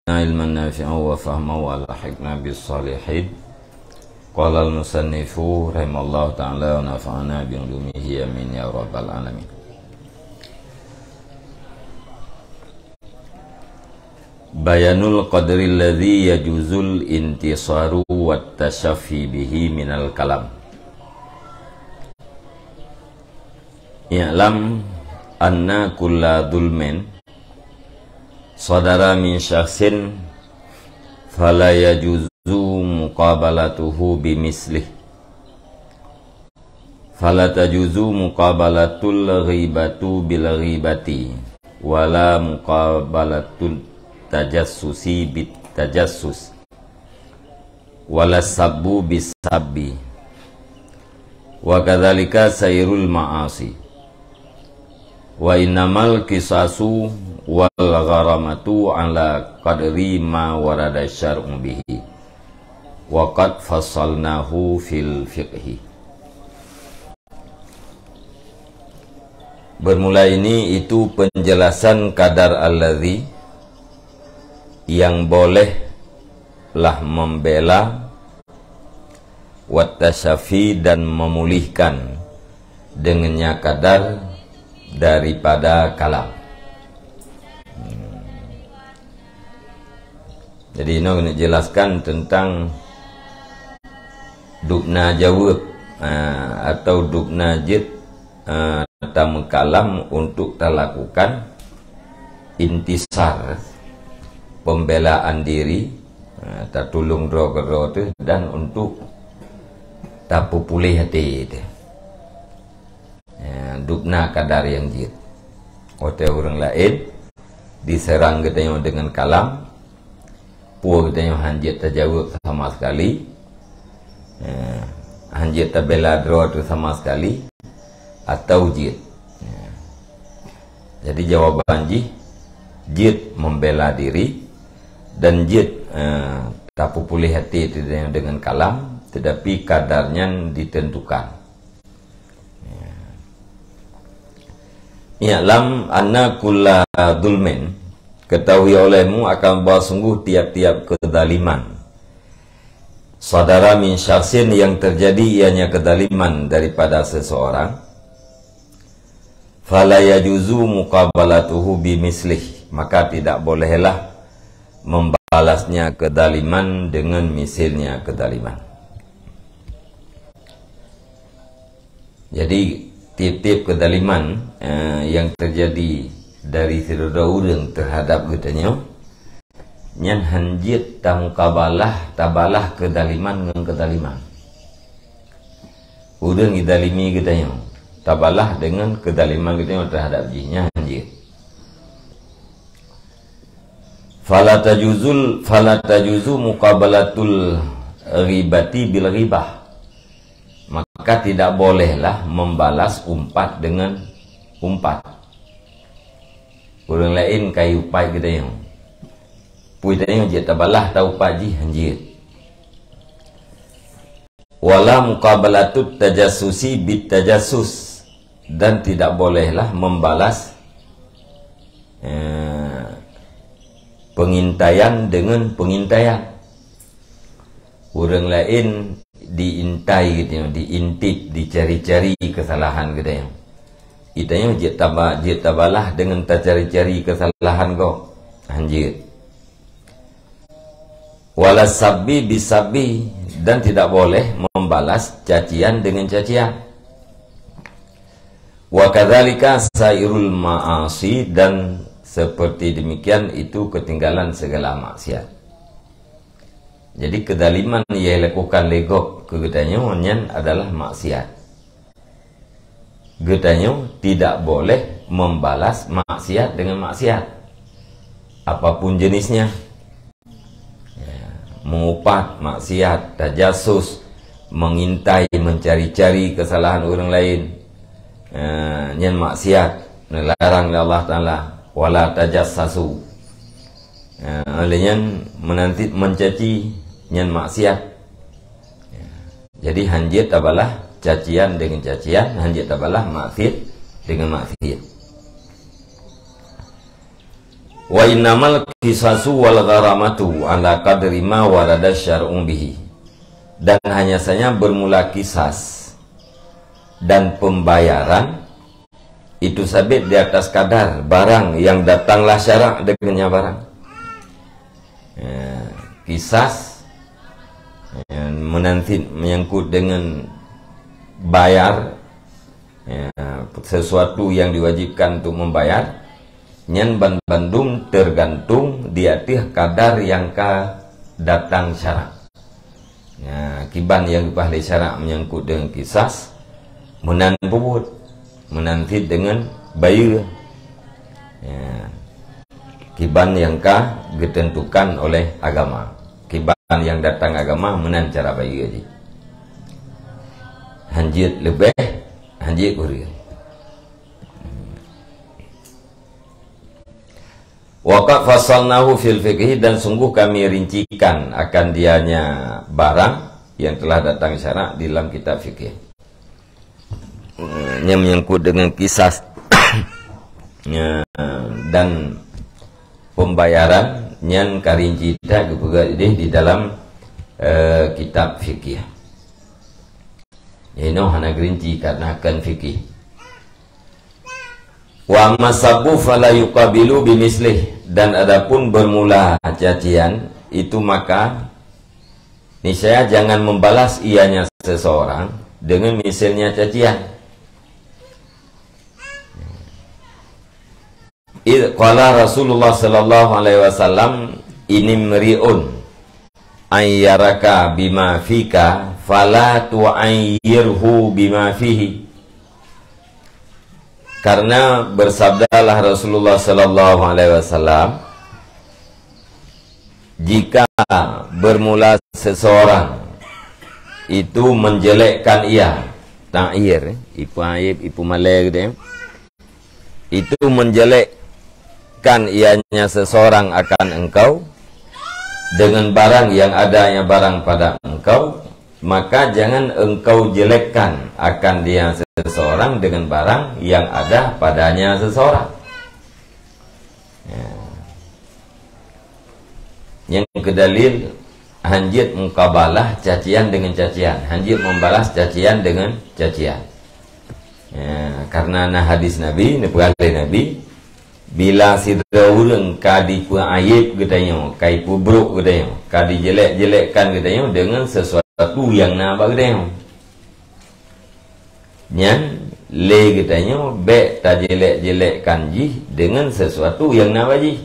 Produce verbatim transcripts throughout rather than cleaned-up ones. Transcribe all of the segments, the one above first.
علما نافعا وفهما وألحقنا بالصالحين. قال المصنف رحمه الله تعالى ونفعنا بعلومه آمين يا رب العالمين. بيان القدر الذي يجوز الانتصار والتشفي به من الكلام. اعلم أن كل ظلم صدر من شخص فلا يجوز مقابلته بمثله، فلا تجوز مقابلة الغيبة بالغيبة، ولا مقابلة التجسس بالتجسس، ولا السب بالسب، وكذلك سائر المعاصي. وإنما القصاص والغرامة على قدر ما ورد الشرع به، وقد فصلناه في الفقه. Bermula ini itu penjelasan kadar alladzi yang bolehlah membela, wattasyafi dan memulihkan dengannya kadar daripada kalam. Jadi, inoe keuneuk jelaskan tentang dubna jaweueb, ah, atau dubna jeuet, ah, tameukalam untuk talakukan intisar, pembelaan diri, ah, tatulông droe keudroe teuh dan untuk tapeupuléh até teuh. Ya, dubna kadar nyang jeuet. Watée ureuëng laén diserang geutanyoe deungon kalam, peue geutanyoe hán jeuet tajaweueb sama sekali, ya, hán jeuet tabela droe teuh sama sekali, atau jeuet. Ya. Jadi jawaban jih, jeuet membela diri dan jeuet, eh, tapeupuléh até teuh deungon kalam, tetapi kadar nyan ditentukan. I'lam anna kulla zulmin, ketahui olehmu akan bahwa sungguh tiap-tiap kezaliman, sadara min syakhsin, yang terjadi ianya kezaliman daripada seseorang, fala yajuzu muqabalatuhu bimislih, maka tidak bolehlah membalasnya kezaliman dengan misilnya kezaliman. Jadi, tiep-tiep keuzaliman, eh, nyang teujadi dari sidroe ureuëng teuhadap geutanyoe, nyan hán jeuet tamukabalah, tabalah keuzaliman ngon keuzaliman. Ureuëng jizalimi geutanyoe, tabalah deungon keuzaliman geutanyoe teuhadap jih, nyan hán jeuet. Fala tajuzul, fala tajuzu muqabalatul ghibati bil ghibah. Maka tidak bolehlah membalas umpat dengan umpat. Ureuëng laén ka jiupat geutanyoe, peue tanyoe jeuet tabalah taupat jih, hán jeuet. Wala muqabalatut tajassusi bit tajassus, dan tidak bolehlah membalas, eh, pengintaian dengan pengintaian. Ureuëng laén diintai geutanyoe, diintip, dicari-cari keusalahan geutanyoe. Geutanyoe jeuet taba-, jeuet tabalah deungon tacari-cari keusalahan gob, hán jeuet. Wala sabbi bisabbi, dan tidak boleh membalas cacian dengan cacian. Wa kadzalika sairul ma'asi, dan seperti demikian itu ketinggalan segala maksiat. Jadi, keuzaliman nyang dilakukan lé gob keu geutanyoe nyan adalah maksiat. Geutanyoe tidak boleh membalas maksiat dengan maksiat, apapun jenisnya. Ya, mengupat maksiat, tajassus, mengintai, mencari-cari kesalahan ureuëng laén. Eh, nyan maksiat, neularang lé Allah Taala, "Wala tajassasu." Eh, lé nyan meunantit mencaci, nyan maksiat. Ya. Jadi, hán jeuet tabalah cacian dengan cacian, hán jeuet tabalah maksiat dengan maksiat. Wa innamal qisasu wal gharamatu ala qadri ma warada syar'u bihi. Dan hanya saja bermula kisas dan pembayaran itu sabit di atas kadar barang yang datanglah syarak dengannya barang. Ya, kisas, ya, menanti menyangkut dengan bayar, ya, sesuatu yang diwajibkan untuk membayar, nyan ban bandum tergantung di ateueh kadar yang ka datang syarak. Ya, kiban yang leupah lé syarak menyangkut dengan kisas, meunan peubuet, meunan cit dengan bayeue. Ya. Kiban yang ka geutentukan oleh agama. Kiban yang datang agama meunan cara bayeue jih. Hanjeuet leubeh, hanjeuet kureueng. Wa qad fassalnahu fil fiqhi, dan sungguh kami rincikan akan dianya barang yang telah datang syarak di dalam kitab fikih. Yang menyangkut dengan kisas, ya, dan pembayaran, nyan ka rinci that geupeugah ideh di dalam, eh, kitab fikih. Inoe hana geurinci karena kan fikih. Wa amma sabbu fala yuqabilu bimislih, dan adapun bermula cacian itu, maka niscaya jangan membalas ianya seseorang dengan misalnya cacian. Id qala Rasulullah sallallahu alaihi wasallam, "Inimri'un ayyaraka bima fika fala tu'ayyirhu bima fihi." Karena bersabdalah Rasulullah sallallahu alaihi wasallam, "Jika bermula seseorang itu menjelekkan ia," ta'yir, ipeuaib, ipeumalée geude, itu menjelekkan ianya seseorang akan engkau dengan barang yang adanya barang pada engkau, maka jangan engkau jelekkan akan dia seseorang dengan barang yang ada padanya seseorang. Ya. Nyang keudalil, hanjeuet mukabalah cacian dengan cacian, hanjeuet membalas cacian dengan cacian. Ya, karena na hadis Nabi, neupeugah lé Nabi, bila sidroe ureuëng ka dipeuaib geutanyoe, ka ipeubrok geutanyoe, ka dijelek-jelekkan geutanyoe dengan sesuatu yang na bak geutanyoe, nyan lé geutanyoe bék tajelek-jelekkan jih dengan sesuatu yang na bak jih.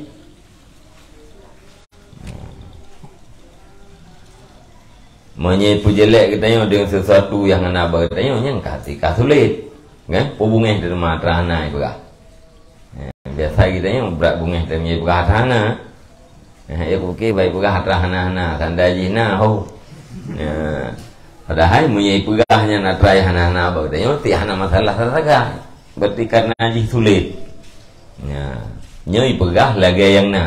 Meunyoe peujelek geutanyoe deungon sesuatu nyang hana bak geutanyoe, nyan ka tika sulet. Kan? Peue beungéh teuma atra hana ipeugah. Eh, biasa geutanyoe brat beungéh teuma ipeugah atra hana. Eh, ya oke, baik peugah atra hana-hana, tanda jih na, ho. Ya. Padahai meunyoe ipeugah nyan atra hana-hana bak geutanyoe, ti hana masalah sagai. Berarti karena jih sulet. Ya. Nyoe ipeugah lagée nyang na.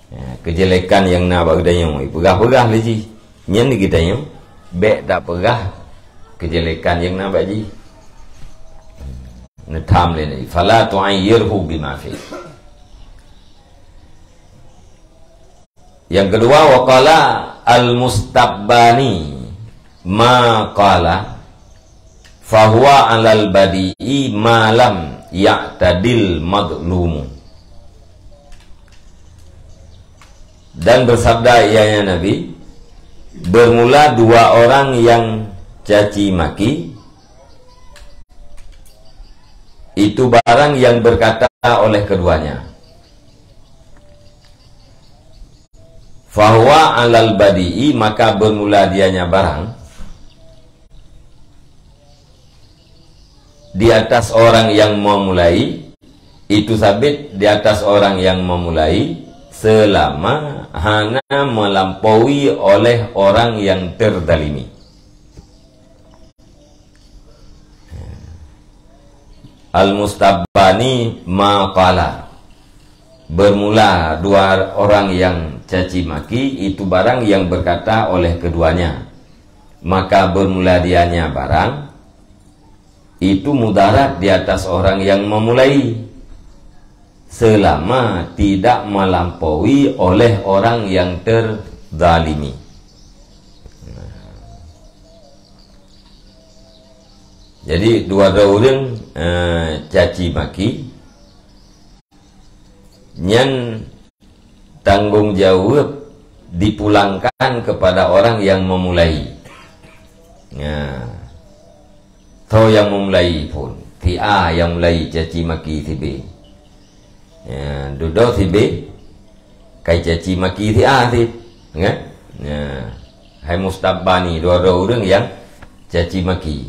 Ya, keujelekan nyang na bak geutanyoe, ipeugah-peugah lé jih. Nyan di geutanyoe, bék tapeugah keujelekan nyang na bak jih. Neutham lé Nabi, "Fala tu'ayyirhu bima fi." Yang kedua, wa qala al-Mustabbani, "Ma qala fahuwa 'alal badi'i ma lam ya'tadil madlumu." Dan bersabda ianya Nabi, bermula dua orang yang caci maki, itu barang yang berkata oleh keduanya. Fahuwa 'alal badi'i, maka bermula dianya barang di atas orang yang memulai, itu sabit di atas orang yang memulai selama hana melampaui oleh orang yang terzalimi. Al-Mustabbani ma qala. Bermula dua orang yang caci maki, itu barang yang berkata oleh keduanya. Maka bermula dianya barang, itu mudarat di atas orang yang memulai. selama tidak melampaui oleh orang yang terzalimi. Jadi, dua droe ureuëng, eh, caci maki, nyan tanggong jaweueb dipulangkan kepada orang yang memulai. Nah, soe nyang meumulai phon? Si A nyang mulai caci maki si B. Ya, dudoe si B kai caci maki si A cit, kan? Ya. Hai mustabbani, dua droe ureuëng nyang caci maki.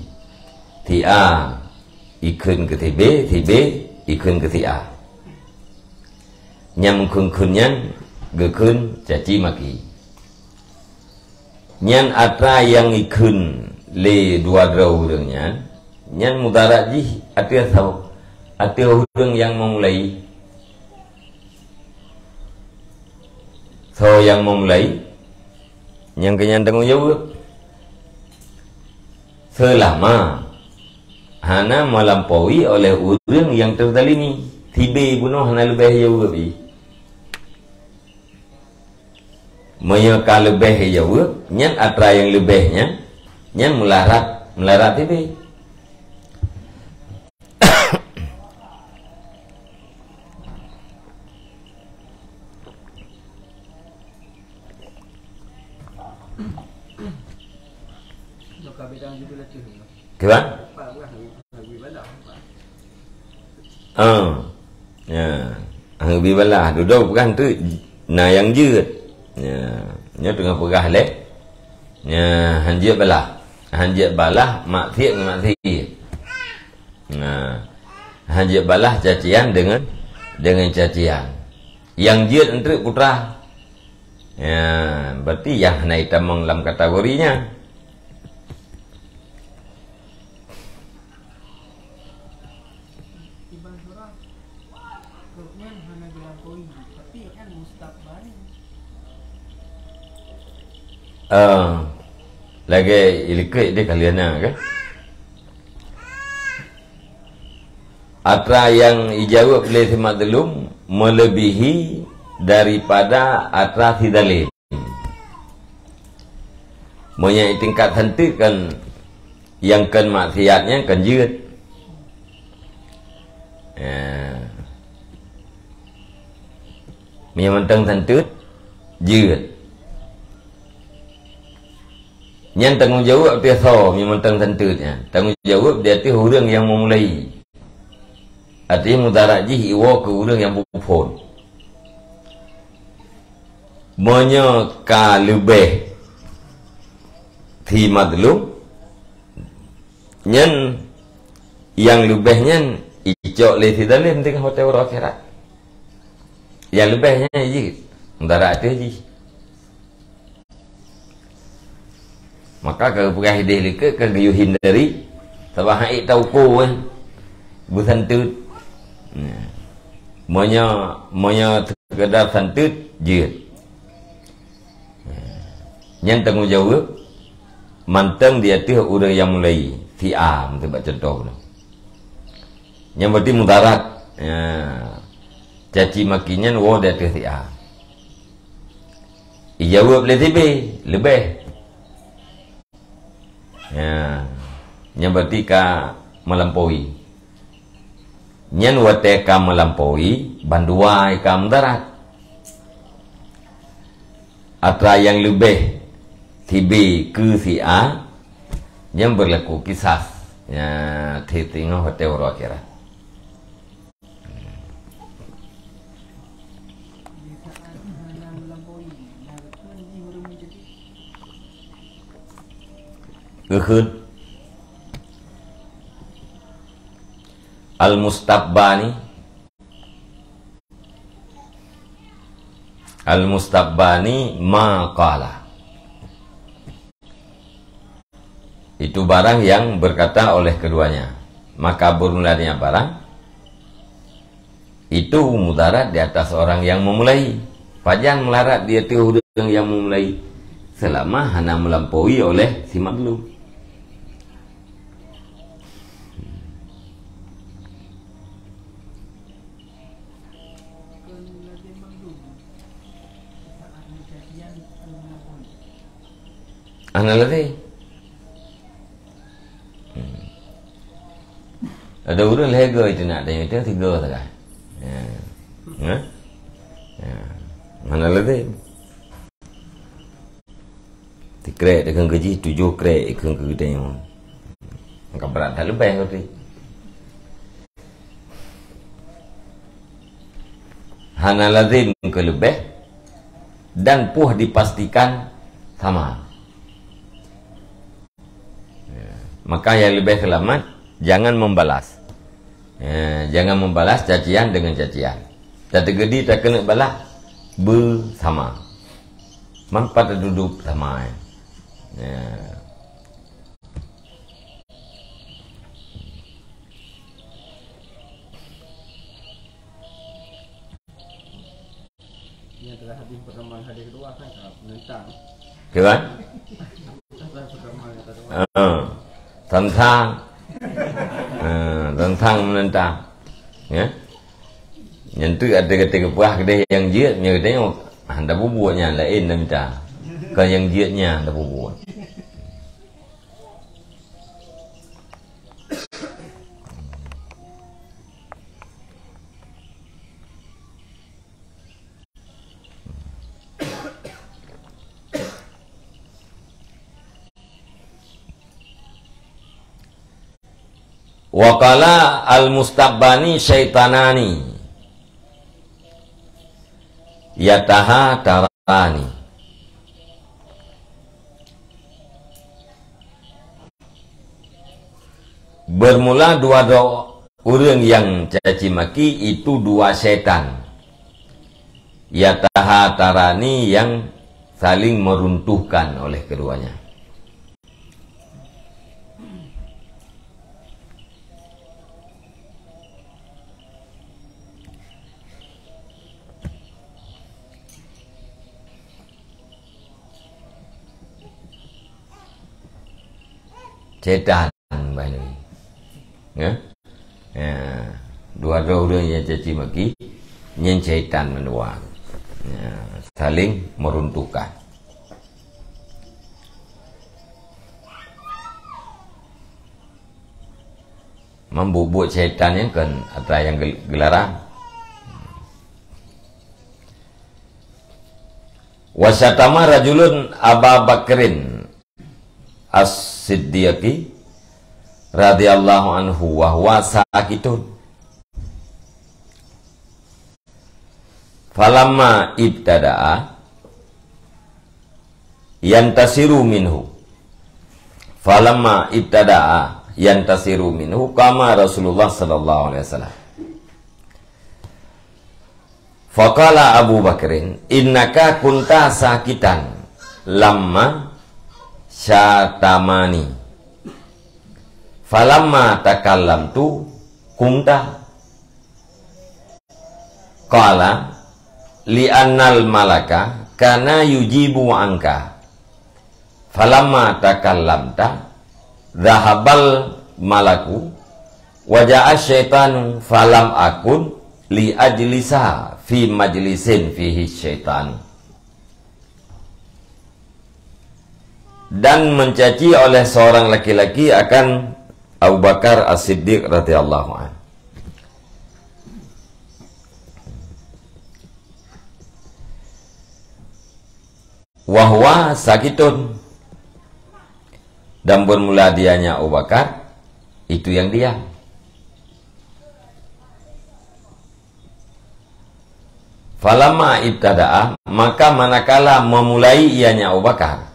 Si A ikheun keu si B, si B ikheun keu si A. Nyang kheun-kheun nyan geukheun caci maki. Nyan atra nyang ikheun lé dua droe ureuëng nyan, nyan mudarat jih ateueh soe? Ateueh ureuëng nyang meumulai. Soe nyang meumulai? Nyang keu nyan tanggong jaweueb. Selama hana melampaui oleh ureuëng nyang teuzalimi. Si B bunoe hana leubeh jaweueb jih. Meunyoe ka leubeh jaweueb, nyan atra nyang leubeh nyan, nyan meularat, meularat si B. Kiban? Ah. Ya. Ah, bi balah, dudoe peugah teuk na nyang jeuet. Ya. Nyoe teungoh peugah lé. Ya, han jeuet balah. Han jeuet balah maksiat ngon maksiat. Nah, han jeuet balah cacian deungon, deungon cacian. Nyang jeuet enteuk putra. Ya, berarti nyang hana itamong lam kategori nyan. Ah, lagée ilikot deh kalian na, kan? Atra nyang ijaweueb lé si mazlum meuleubiehi daripada atra si zalém. Meunyoe tingkat santeut kan nyang kheun maksiat nyan kan jeuet. Ya. Meunyoe mantong santeut, jeuet. Nyan tanggong jaweueb ateueh soe meunyoe mantong santeut nyan? Tanggong jaweueb di ateueh ureuëng nyang meumulai. Artinya mudarat jih iwoe keu ureuëng nyang buphon. Meunyoe ka leubeh si mazlum, nyan nyang leubeh nyan icok lé si zalém teungoh watée uroe akhirat. Nyang leubeh nyan jih mudarat ateueh jih. Maka ka geupeugah idéh likot ka geuyue hindari, sabab hana tauko, eh, beusanteut. Nah, meunyoe, meunyoe sekedar santeut, jeuet. Nah, nyan tanggong jaweueb mantong di ateueh ureuëng nyang mulai, si A, meuteubak cuntoh bunoe. Nyan berarti mudarat. Ya. Caci maki nyan woe di ateueh si A. Ijaweueb lé si B, leubeh. Ya, nyan berarti ka meulampaui. Nyan watée ka meulampaui, bandua ka mudarat. Atra nyang leubeh si B keu si A, nyan beurlaku kisas. Ya, teungoh watée uroe akhirat. Geukheun. Al-Mustabbani. Al-Mustabbani ma qala. Itu barang yang berkata oleh keduanya. Maka bermulanya barang itu mudarat di atas orang yang memulai. Pajan melarat di ateueh ureuëng nyang memulai, selama hana meulampaui oleh si mazlum. Hana lazim. Hmm. Ada ureuëng lhèe goe itu nak tanya, itu tiga sagai. Ya. Ha? Ya. Hana lazim. Tikrek deungon gaji, tujoh krek ikheun keu geutanyoe nyoe. Maka brat that leubeh ngon tu. Hana lazim keu leubeh dan poh dipastikan sama. Ya. Maka nyang leubeh seulamat, jangan membalas. Ya, jangan membalas cacian dengan cacian. Tateugeudi takeuneuk balas beusama. Manfaat duduek sama, ya. Ya. Yang telah habis pertemuan hari kedua kan, ah, menentang. Kan? Telah pertemuan yang kedua. Ah, tentang. Ah, tentang menentang. Ya. Nyan tu ada kata keupah keudeh nyang jeuet, nyang kata nyoe hana bubuet nyan laén dah mita. Kon nyang jeuet nyan dah bubuet. Wa qala al-mustabbani syaitanani yatahatarani. Bermula dua do-, ureuëng nyang caci maki itu dua syaitan. Yatahatarani, yang saling meruntuhkan oleh keduanya. Syaitan, bah nyoe. Ya? Ya. Dua droe ureuëng nyang caci maki, nyan syaitan mandua. Ya, saling meruntuhkan. Membubuet syaitan nyan kon atra nyang gel-, geularang. Wa syatama rajulun Aba Bakrin As-Siddiqi radhiyallahu anhu wa huwa sakitun. Falamma ibtada'a yantasiru minhu. Falamma ibtada'a yantasiru minhu, qama Rasulullah sallallahu alaihi wasallam. Faqala Abu Bakrin, "Innaka kunta sakitan lamma syatamani. Falamma takallamtu, qumta." Qala, "Li'annal malaka kana yujibu anka. Falamma takallamta, dhahabal malaku, wa ja'a syaitanu, falam akun li ajlisa fi majlisin fihi syaitan." Dan mencaci oleh seorang laki-laki akan Abu Bakar As-Siddiq radhiyallahu anhu. Wa huwa sakitun. Dan bermula dianya Abu Bakar, itu yang diam. Falamma ibtada'a, maka manakala memulai ianya Abu Bakar,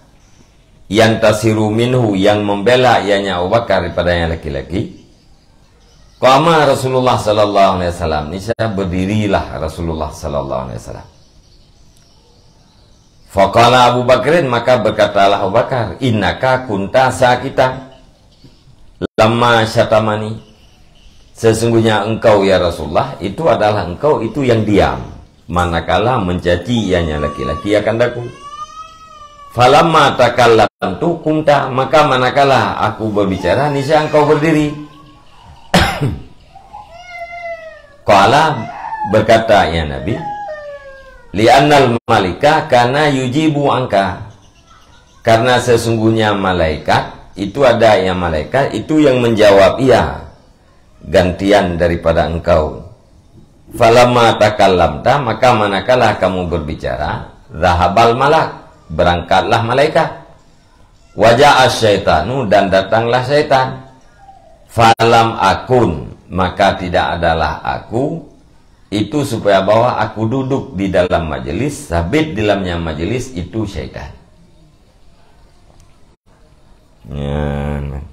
yantasiru minhu, yang membela ianya Abu Bakar daripada yang laki-laki, qama Rasulullah sallallahu alaihi wasallam, niscaya berdirilah Rasulullah sallallahu alaihi wasallam. Faqala Abu Bakrin, maka berkatalah Abu Bakar, "Innaka kunta sakitan lamma syatamani." Sesungguhnya engkau, ya Rasulullah, itu adalah engkau itu yang diam, manakala mencaci ianya laki-laki akan daku. Falamma takallamtu qumta, maka manakala aku berbicara, niscaya engkau berdiri. Qala, berkata ia Nabi, Li'annal malaika kana yujibu anka. Karena sesungguhnya malaikat, itu ada yang malaikat, itu yang menjawab ia, gantian daripada engkau. Falamma takallamta, maka manakala kamu berbicara, zahabal malak, berangkatlah malaikat. Waja'a syaitanu, dan datanglah syaitan. Falam akun, maka tidak adalah aku, itu supaya bahwa aku duduk di dalam majelis, sabit di dalamnya majelis itu syaitan. Nyan.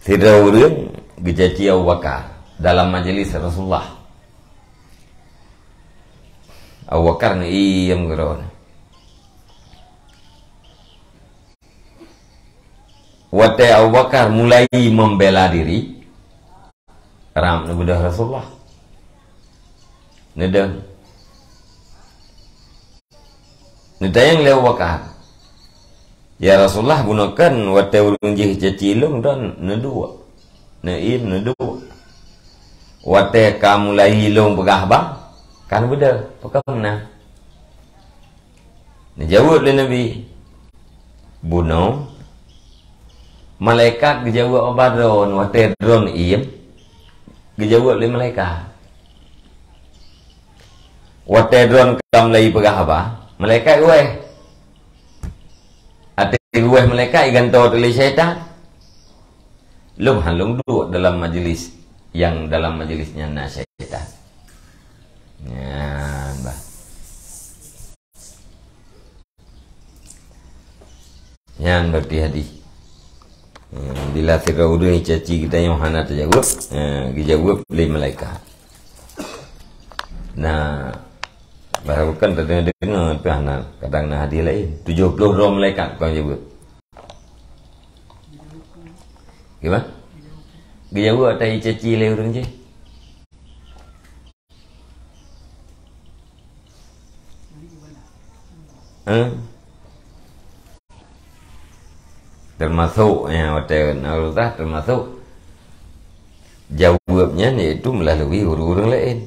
Sidroe ureuëng geucaci Abu Bakar dalam majelis Rasulullah. Abu Bakar neuiem keudroe. Watée Abu Bakar mulai membela diri, rab neubeudôh Rasulullah. Neudeuh. Neutanyong lé Abu Bakar, "Ya Rasulullah, bunoe kan watée ureuëng jih caci lôn droe neuduek, neuiem neuduek. Watée ka mulai lôn peugah haba, kan beudôh, pakon meunan?" Neujaweueb lé Nabi, "Bunoe, malaikat geujaweueb haba droe watée droe iem, geujaweueb lé malaikat. Watée droe ka mulai peugah haba, malaikat geuwéh. Até geuwéh malaikat igantoe lé syaitan. Lôn han lôn duek dalam majelis nyang dalam majelis nyan na syaitan." Nyan bah. Nyan berarti hadis. Eh, bila sidroe ureuëng caci geutanyoe hana tajaweueb, eh, geujaweueb lé malaikat. Nah, baru kan tadeungoe-deungoe tu hana, kadang na hadis laén. Tujoh ploh droe malaikat tukang jaweueb. Gimana? Geujaweueb atai caci lé ureuëng jih. Eh? Termasuk, ya, watée na ureuëng tah termasuk jaweueb nyan yaitu meulalu ureuëng-ureuëng laén.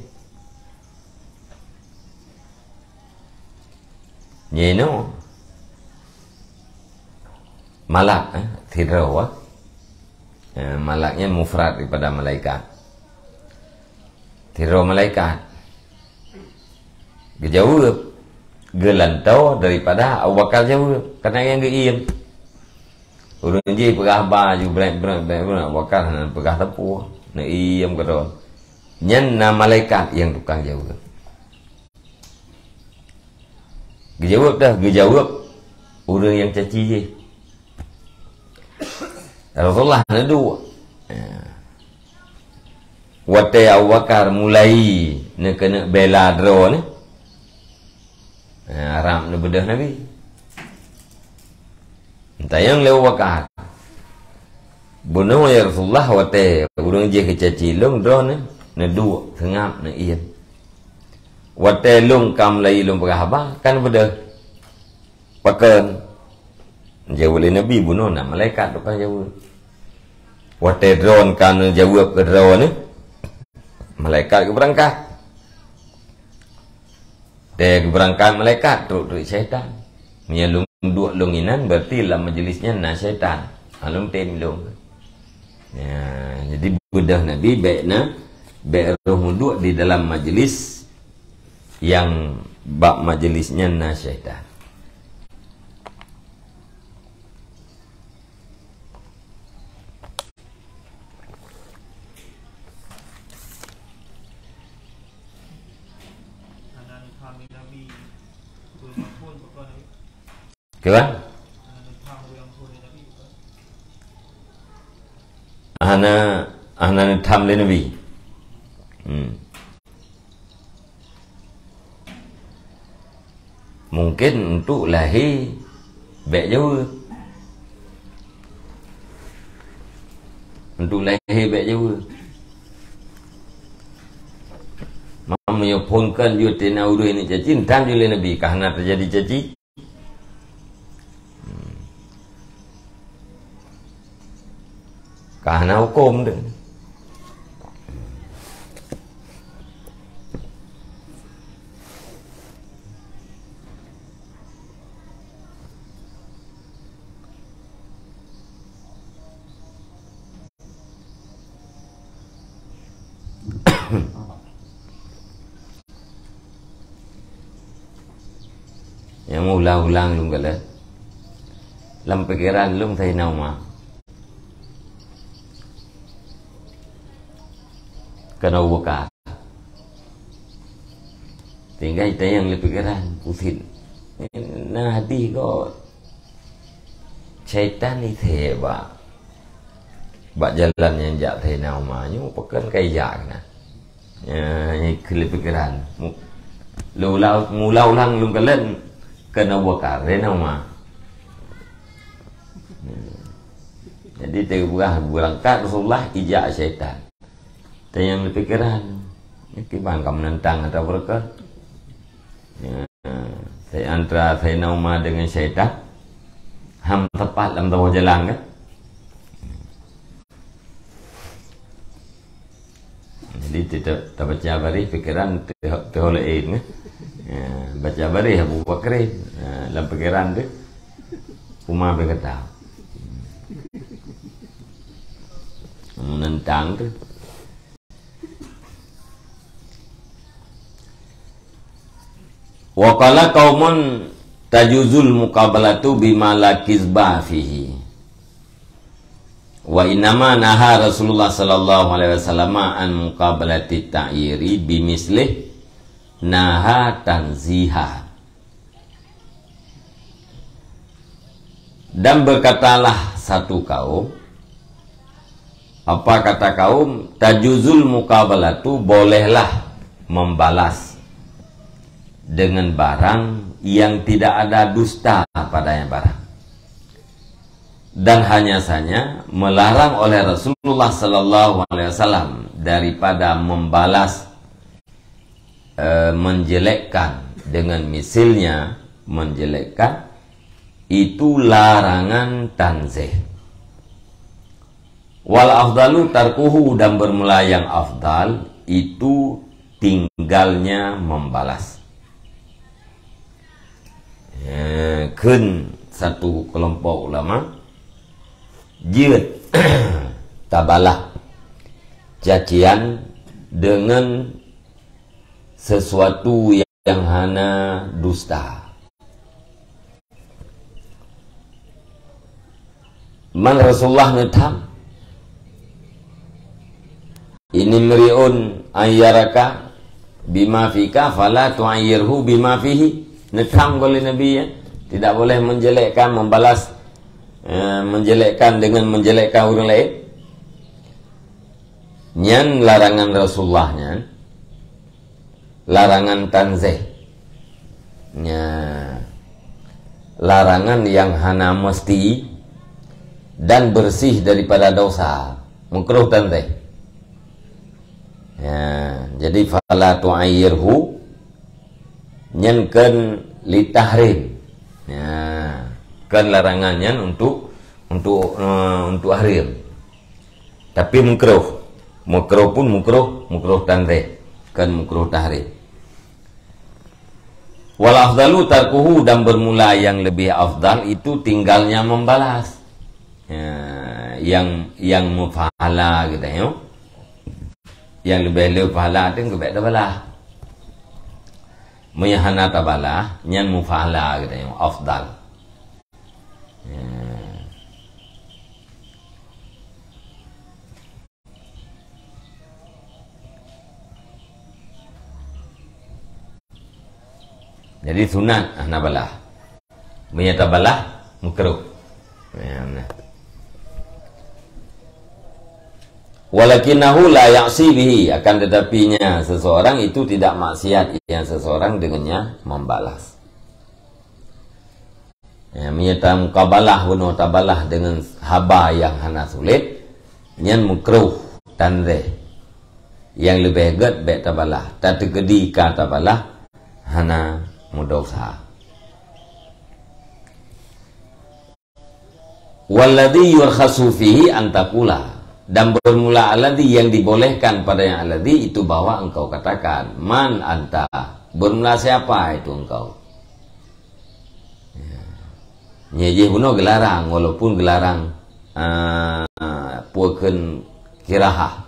Nyan inoe. Malak, eh, sidroe, eh, malak nyan mufrad daripada malaikat. Sidroe malaikat geujaweueb, geulantoe daripada Abu Bakar jaweueb, karena nyang geuiem. Ureuëng jih peugah haba ju brek-brek, brek-brek, Abu Bakar hana peugah teupeu, neuiem keudroe. Nyan na malaikat nyang tukang jaweueb. Geujaweueb dah, geujaweueb ureuëng nyang caci jih. Rasulullah neuduek. Ya. Watée Abu Bakar mulai neukeuneuk bela droe nyan, ya, rab neubeudôh Nabi. Neutanyong lé Abu Bakar, "Bunoe ya Rasulullah, watée ureuëng jih geucaci lôn droe neuduek seungab neuiem. Watée lôn ka mulai lôn peugah haba, kan beudôh. Pakon?" Jaweueb lé Nabi, "Bunoe na malaikat tukang jaweueb. Watée droe ka neujaweueb keu droe nyan, malaikat geubeurangkat. Watée geubeurangkat malaikat, trok-trok syaitan. Meunyoe lôn duek lôn inan, berarti lam majelis nyan na syaitan. Ha, lôn tem lôn." Ya, jadi beudôh Nabi bék na, bék roh meuduek di dalam majelis nyang bak majelis nyan na syaitan. Kiban? Hana, hana neutham lé Nabi. Hmm. Mungkin untuk lahé bék jaweueb. Untuk lahé bék jaweueb. Meunyoe phon kan jeuet na ureuëng ni caci, entan jeuet lé Nabi, ka hana teujadi caci. Ka hana huköm tu. Nyang ulang-ulang lôn galak. Lam pikeran lôn Saidina Umar. Keunoe buka. Tinggai tanyong lé pikeran, pusing. Na hadih kok syaitan ithée bak, bak jalan nyang jak Saidina Umar nyoe, pakon ka ijak keunan. Ya, nyan keu lé pikeran. Mu-, lula-, mula ulang lôn kalon keunoe buka, Saidina Umar. Jadi, teupeugah beurangkat Rasulullah, ijak syaitan. Tanyong lé pikeran. Kiban ka meunantang ata beureukat. Ya, antara Saidina Umar dengan syaitan, han tepat lam saboh jalan kan? Jadi, ta-, tabaca baréh pikeran teuh-, teuh laén kan? Ya, baca baréh Abu Bakrin. Ya, lam pikeran tu, Umar bin Khattab. Meunantang tu. Wa qala qaumun tajuzul muqabalatu bima la kizba fihi. Wa innama naha Rasulullah sallallahu alaihi wasallam an muqabalati ta'yiri bimislih naha tanziha. Dan berkatalah satu kaum, apa kata kaum, tajuzul muqabalatu, bolehlah membalas dengan barang yang tidak ada dusta padanya barang. Dan hanya saja melarang oleh Rasulullah sallallahu alaihi wasallam daripada membalas eh, menjelekkan dengan misilnya, menjelekkan, itu larangan tanzih. Wal afdalu tarkuhu, dan bermula yang afdal itu tinggalnya membalas. Eh, kheun satu kelompok ulama, jeuet tabalah cacian dengan sesuatu yang hana dusta. Man Rasulullah neutham, "Ini mri'un ayyaraka bima fika fala tu'ayyirhu bima fihi." Neutham oleh Nabi, ya, tidak boleh menjelekkan, membalas, eh, menjelekkan dengan menjelekkan orang lain. Nyan larangan Rasulullah nyan. Larangan tanzih. Nya, larangan yang hana mesti dan bersih daripada dosa. Makruh tanzih. Ya, jadi fala tu'ayyirhu nyan kan litahrim. Ya, kan larangan nyan untuk, untuk, eh, untuk harim. Tapi makruh. Makruh pun makruh, makruh tanzih, kan makruh tahrim. Wal afdalu tarkuhu, dan bermula yang lebih afdal itu tinggalnya membalas. Ya, yang, yang mufahala gitu ya. Yang lebih le pahala tu keu bèk tabalah. Meunyo hana tabalah, nyan mufahala gitu ya, afdal. Ya. Jadi sunat hana balah. Meunyo tabalah, makruh. Ya, nah. Walakinahu la ya'si bihi, akan tetapinya seseorang itu tidak maksiat yang seseorang dengannya membalas. Ya, meunyo tamukabalah bunoe tabalah dengan haba yang hana sulet, nyan makruh tanzih. Yang leubeh gèt bèk tabalah, tateukeudi ka tabalah hana meudosa. Walladzi yurkhasu fihi an taqula, dan bermula alladzi, yang dibolehkan pada yang alladzi itu bahwa engkau katakan, "Man anta?" Bermula siapa itu engkau? Ya. Nyan jih bunoe geularang, walaupun geularang, ah, peue kheun kirahah,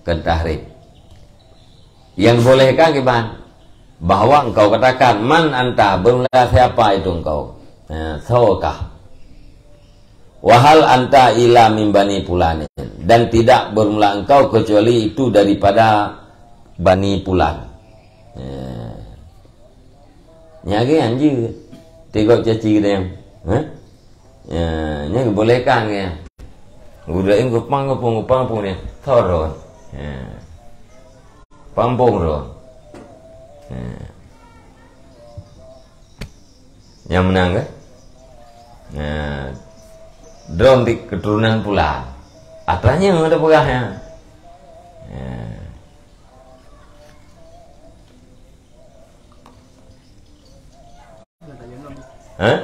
kheun tahrim. Nyang boleh ka kiban? bahwa engkau katakan, "Man anta, bermula siapa itu engkau? Eh, soe kah? Wa hal anta illa min bani fulanin, dan tidak bermula engkau kecuali itu daripada Bani Fulan." Eh. Nyan lagèe nyan jeuet. Tigok caci geutanyoe. Hah? Ya, nyan geubolehkan nyan. Geudaim geupang, geupang, geupang, geupang nyan. Tho droe. Ya. Pampong droe. Ya. Nyang meunang kan? Ya. Droe di keturunan Fulan. Atra nyoe ada peugah nyan. Ya. Hah?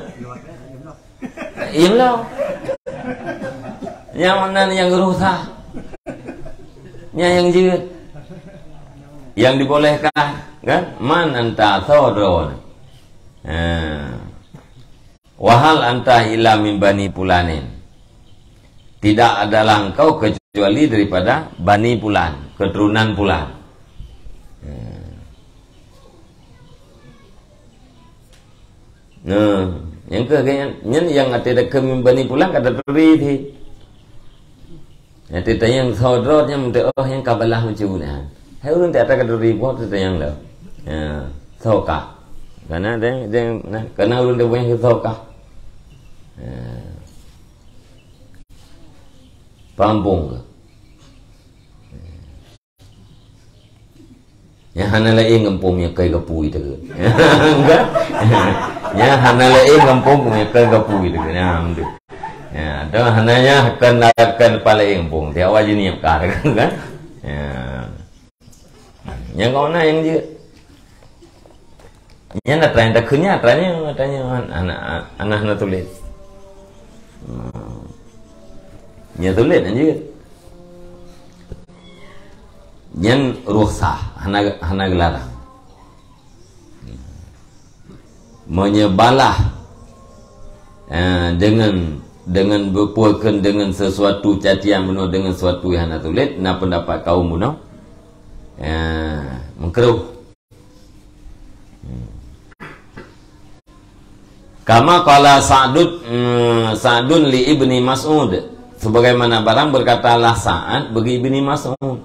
Iem lom. Nyang meunan nyang rukhsah. Nyan nyang jeuet. Nyang dibolehkan, kan? Man anta, soe droe. Ha. Wa hal anta illa min bani fulanin. Tidak adalah engkau kecuali daripada Bani Fulan, keturunan Fulan. Ya. Nah, nyang keu nyan, nyan nyang até dakeuem Bani Fulan ka taturi cit. Nyang tanyong soe droe nyan, meuteuk, oh, nyang ka balaih meucue nyan. Hai ureueng teuh atra ka taturi, boh tanyong lom. Ya, soe kah. Karena dia, dia, nah, karena ureueng dia punya soe kah. Ya. Pampong kah. Nyang hana laén gampông nyang kai gapui teuk. Enggak. Nyang hana laén gampông nyang kai gapui teuk. Nah, betul. Ya, dah hana nya akan, akan pala gampông. Tiap wajib ni ka kan. Ya. Nyang kau na nyang jeuet. Nyan atra nyang takheun nyan, atra nyan, atra nyan, anak, anak na tuléh. Hmm. Nyan tuléh nyan jeuet. Nyan rukhsah, hana, hana geularang. Meunyoe balaih, eh, deungon, deungon beupuih kheun deungon sesuatu cacian bunoe, deungon sesuatu nyang hana tuléh, na peundapat kaum bunoe, eh, meukruh. Kama qala Sa'dud, mm, Sa'dun li Ibni Mas'ud. Sebagaimana barang berkatalah Sa'ad bagi Ibni Mas'ud.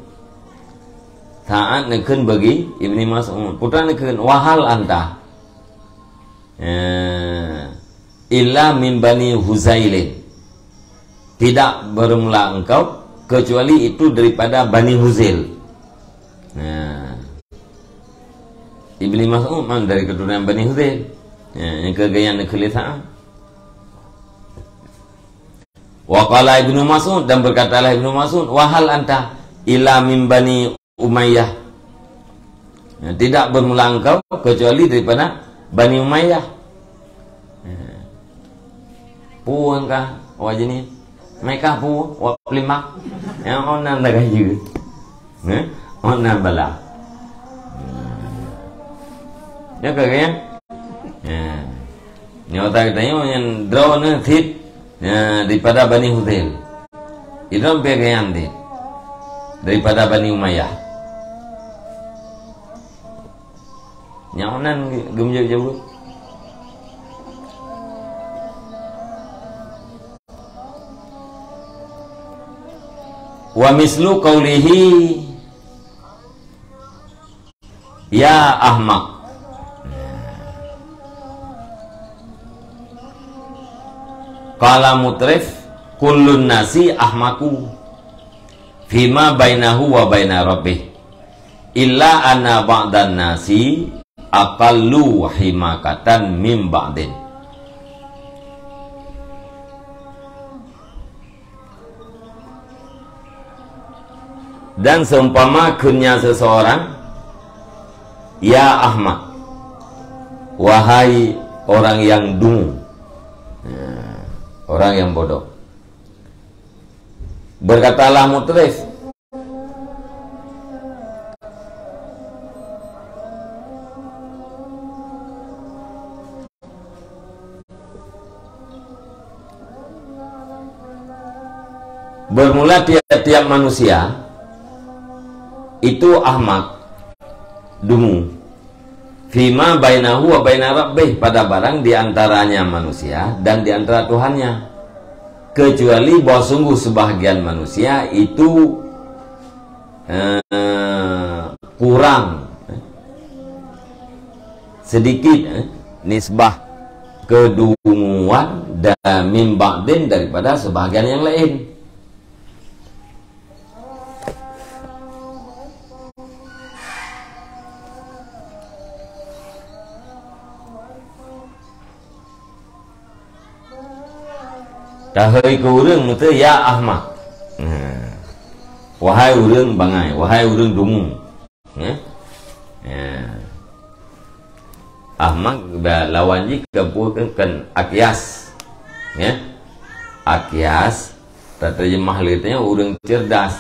Sa'ad neukheun bagi Ibni Mas'ud. Putra neukheun, "Wa hal anta?" Eh, "Illa min Bani Huzailin." Tidak bermula engkau kecuali itu daripada Bani Huzail. Nah. Ibni Mas'ud man dari keturunan Bani Huzail. Ya, nyang keu geuyan neukheun lé Sa'ad. Wa qala Ibnu Mas'ud, dan berkatalah Ibnu Mas'ud, "Wa hal anta illa min Bani Umayyah." Ya, tidak bermula engkau kecuali daripada Bani Umayyah. Ya. Puang kah awak jeunèh? Meuka puang, awak peulimbang. Ya, oh nan dah gayu. Ya, oh nan bala. Ya, ka, ya? Ya. Nyoe ta geutanyoe nyang droeneuh cit, ya, daripada Bani Huzail. Idroe pih geuyan cit. Daripada Bani Umayyah. Nyang nan ge-, geumeujaweub-jaweub. Wa mislu qaulihi, "Ya ahmaq." Qala Mutrif, "Kullun nasi ahmaqu fima bainahu wa baina rabbih. Illa anna ba'dan nasi aqallu himaqatan min ba'din." Dan seumpama kheun nyan seseorang, "Ya ahmaq, wahai orang yang dungu," ya, orang yang bodoh. Berkatalah Mutrif, bermula tiap-tiap manusia itu ahmaq, dungu. Fima bainahu wa baina rabbih, pada barang di antaranya manusia dan di antara Tuhannya. Kecuali bahwa sungguh sebahagian manusia itu, eh, kurang, eh, sedikit, eh, nisbah kedunguan dan min ba'din daripada sebahagian yang lain. Tahôi keu ureuëng meuteue, "Ya Ahmak." Nah. Wahai ureuëng bangai, wahai ureuëng dungu. Ya. Ya. Ahmak ba-, lawan jih ka peue kan, kan Akyas. Ya. Akyas, tateurjemah lé tanyoe ureuëng cerdas.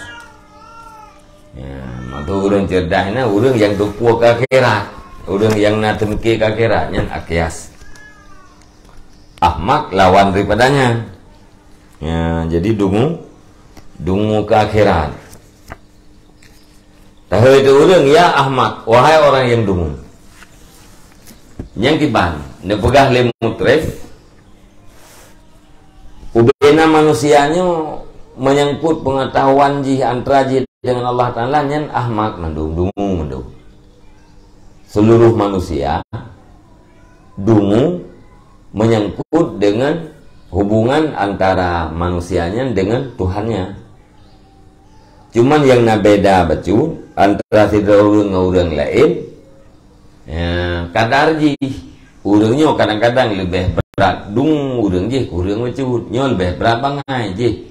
Ya, maksud ureuëng cerdas nyan ureuëng nyang teupeue keu akhirat. Ureuëng nyang na teumike keu akhirat nyan Akyas. Ahmak lawan daripada nyan. Ya, jadi dungu, dungu keu akhirat. Tahôi teu ureuëng, "Ya Ahmak, wahai orang nyang dungu." Nyang kiban, neupeugah lé mutrif, ubena manusia nyoe menyangkut pengetahuan jih antara jih dengan Allah Taala nyan ahmak mandum, dungu mandum. Seluruh manusia dungu menyangkut dengan hubungan antara manusia nyan dengan Tuhannya. Cuman nyang na beda bacut antara sidroe ureuëng ngon ureuëng laén, ya, kadar jih. Ureuëng nyoe kadang-kadang leubeh brat dungu ureuëng jih keu ureuëng bacut. Nyoe leubeh brat bangai jih,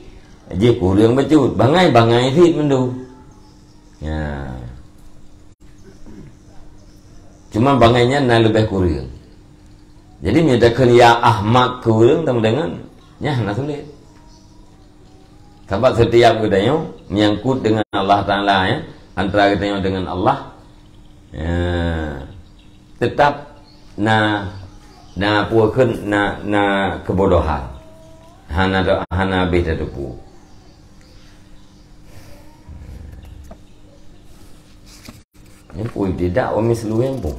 jih keu ureuëng bacut. Bangai, bangai cit mandum. Ya. Cuma bangai nyan na leubeh kureueng. Jadi, meunyoe takheun ya ahmak keu ureueng, teuma deungon, nyan hana sulet. Sabab setiap geutanyoe menyangkut dengan Allah Taala, ya, antara geutanyoe dengan Allah, ya, tetap na, na peue kheun, na, na keubodohan. Hana, hana habéh tateupeue. Nyan peue tidak wa misluhu nyan peue.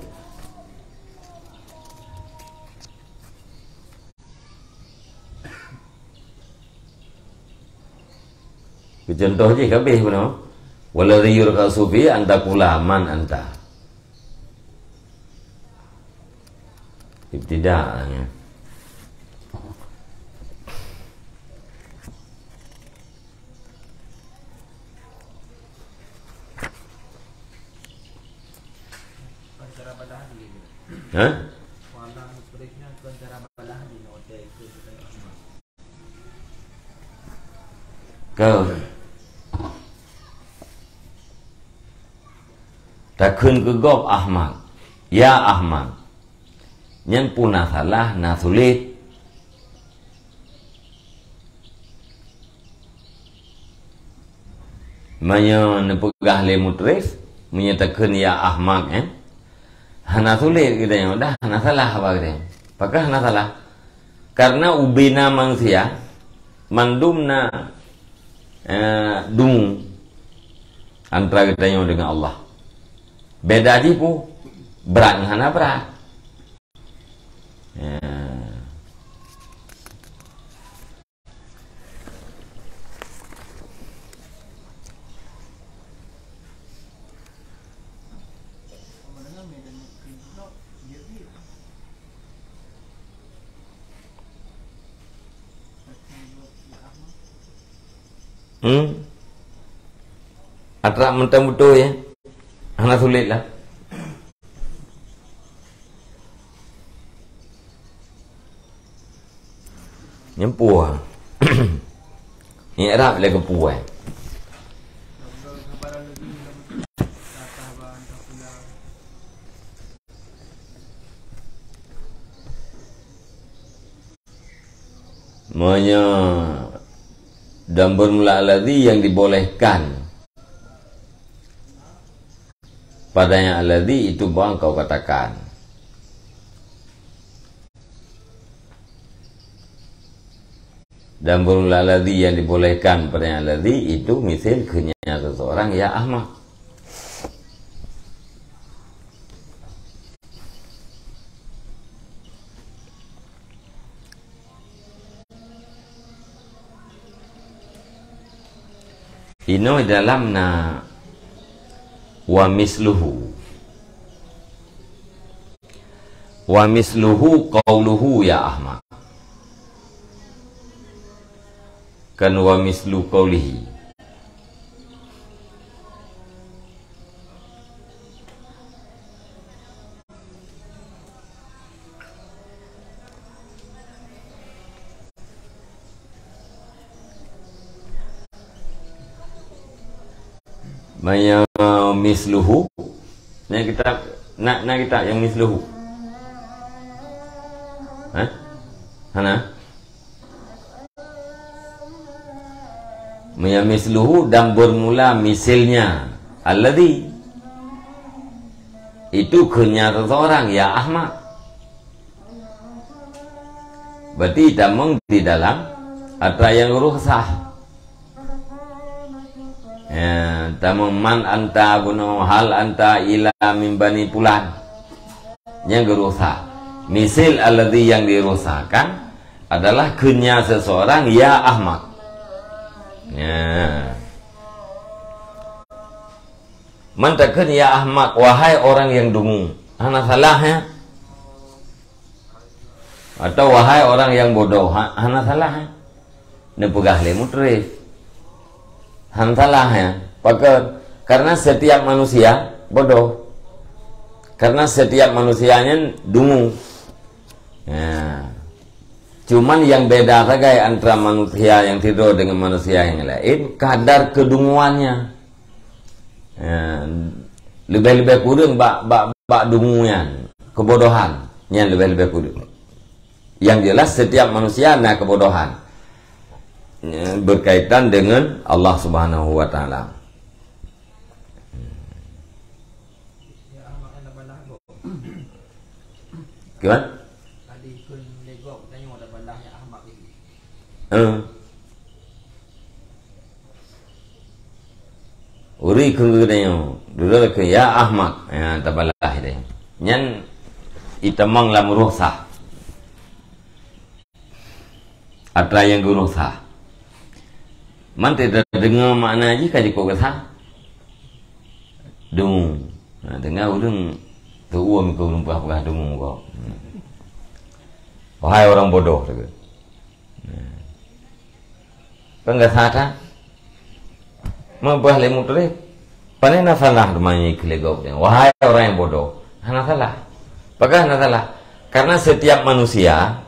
Keu contoh jih ka habéh bunoe. Waladzi yurkhasu fi an taqula man anta. Ibtidak lah nyan. Ha? Keu. Takheun keu gob ahmak. Ya ahmak. Nyan peue na salah, na sulet. Meunyoe neupeugah lé mutrif, meunyoe takheun ya ahmak, eh, hana sulet geutanyoe, dah hana salah haba geutanyoe. Pakon hana salah? Karena ubena manusia mandum na, eh, dungu antara geutanyoe dengan Allah. Beda jih peue? Brat ngon hana brat. Ya. Hmm? Atra mantong beutôi, ya. Hana sulet lah. Nyan peue. I'rab lé keupeue. Meunyoe dan bermula alladzi yang dibolehkan padanya alladzi itu bahwa engkau katakan. Dan bermula alladzi yang dibolehkan padanya alladzi itu misal kheun nyan seseorang ya ahmak. Inoe dalam na wa misluhu. Wa misluhu qauluhu ya Ahmad. Kan wa mislu qaulihi. Maya misluhu. Na kitab, na, na kitab nyang misluhu? Hah? Hana? Maya misluhu dan bermula misilnya. Alladzi. Itu kheun nya seseorang, ya Ahmad. Berarti tamong di dalam atra nyang rukhsah. Ya, tamong man anta bunoe, hal anta ila min bani pulan. Nyang rukhsah. Misil alladzi yang dirukhsahkan adalah kheun nya seseorang, ya Ahmad. Ya. Man takheun, ya Ahmad, wahai orang yang dungu. Hana salah, ya. Atau wahai orang yang bodoh, ha, hana salah, ya. Neupeugah lé mutrif. Hana salah, ya. Pakon? Karena setiap manusia bodoh. Karena setiap manusia nyan dungu. Ya. Cuman yang beda sagai antara manusia yang sidroe dengan manusia yang lain, kadar kedunguannya. Ya, leubeh-leubeh kureueng bak, bak, bak dungu nyan, kebodohan nyan leubeh-leubeh kureueng. Yang jelas, setiap manusia na kebodohan, ya, berkaitan dengan Allah Subhanahu wa Taala. Kiban? Eh. Uri keu geutanyoe, dudoe keu ya Ahmad, ya, tabalah deh. Nyan itamong lam rukhsah. Atra nyang geurukhsah. Man tadeungoe makna jih ka jikuk geusa. Dungu. Ha, deungoe ureueng teu-uem keu ureueng peugah-peugah dungu kok. Wahai orang bodoh, kata. Kan geusa that? Meupeugah lé mutrif, pane na salah teuma nyang ikheun lé gob nyan? Wahai orang yang bodoh, hana salah. Pakon hana salah? Karena setiap manusia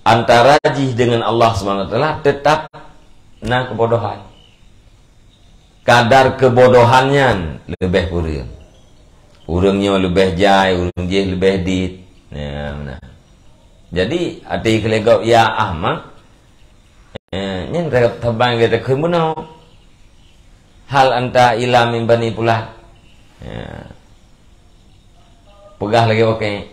antara jih dengan Allah Subhanahu wa Taala tetap na kebodohan. Kadar kebodohan nyan leubeh kureueng. Ureueng nyoe leubeh jai, ureueng jéh leubeh dit. Ya, meunan. Jadi, até ikheun lé gob, ya Ahmad, Eh, nyan ta-, tabang gata kheun bunoe. Hal anta ila min bani pulan. Ya. Peugah lagèe wakèe.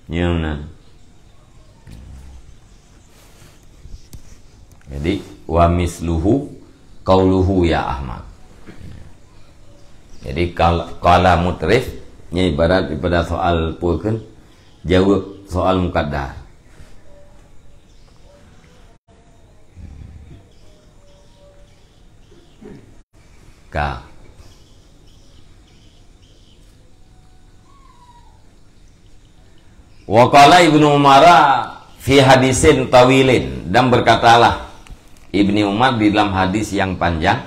Nyoe meunan. Jadi, wa misluhu qauluhu ya Ahmad. Jadi, qal-, qala mutrif, nyan ibarat daripada soal peue kheun, jaweueb soal muqaddar. Ka. Wa qala Ibnu Umara fi hadisin tawilin, dan berkatalah Ibni Umar di dalam hadis yang panjang,